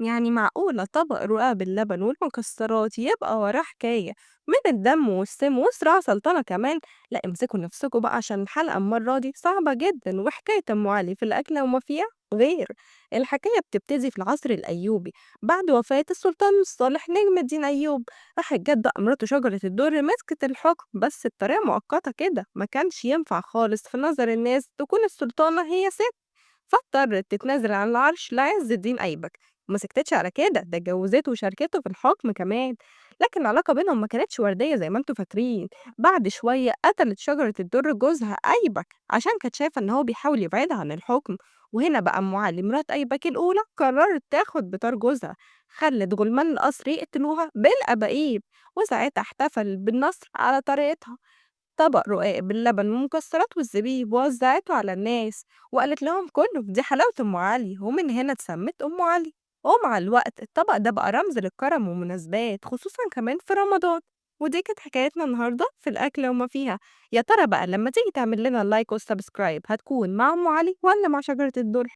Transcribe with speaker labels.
Speaker 1: يعني معقولة طبق رقاق باللبن والمكسرات يبقى وراه حكاية من الدم والسم وصراع سلطنة كمان؟ لا امسكوا نفسكوا بقى عشان الحلقة المرة دي صعبة جدا، وحكاية أم علي في الأكلة وما فيها غير. الحكاية بتبتدي في العصر الأيوبي بعد وفاة السلطان الصالح نجم الدين أيوب. راحت جت بقى مراته شجرة الدر مسكت الحكم بس بطريقة مؤقتة كده، ما كانش ينفع خالص في نظر الناس تكون السلطانة هي ست، فاضطرت تتنازل عن العرش لعز الدين أيبك. وما سكتتش على كده، ده اتجوزته وشاركته في الحكم كمان، لكن العلاقة بينهم ما كانتش وردية زي ما انتوا فاكرين. بعد شوية قتلت شجرة الدر جوزها أيبك عشان كانت شايفة إن هو بيحاول يبعدها عن الحكم. وهنا بقى أم علي مرات أيبك الأولى قررت تاخد بطار جوزها، خلت غلمان القصر يقتلوها بالأبائيب، وساعتها احتفلت بالنصر على طريقتها. طبق رقاق باللبن والمكسرات والزبيب ووزعته على الناس وقالت لهم كله دي حلاوة أم علي، ومن هنا اتسمت أم علي. ومع الوقت الطبق ده بقى رمز للكرم والمناسبات، خصوصا كمان في رمضان. ودي كانت حكايتنا النهارده في الأكلة وما فيها. يا ترى بقى لما تيجي تعمل لنا ال like وال subscribe هتكون مع أم علي ولا مع شجرة الدر؟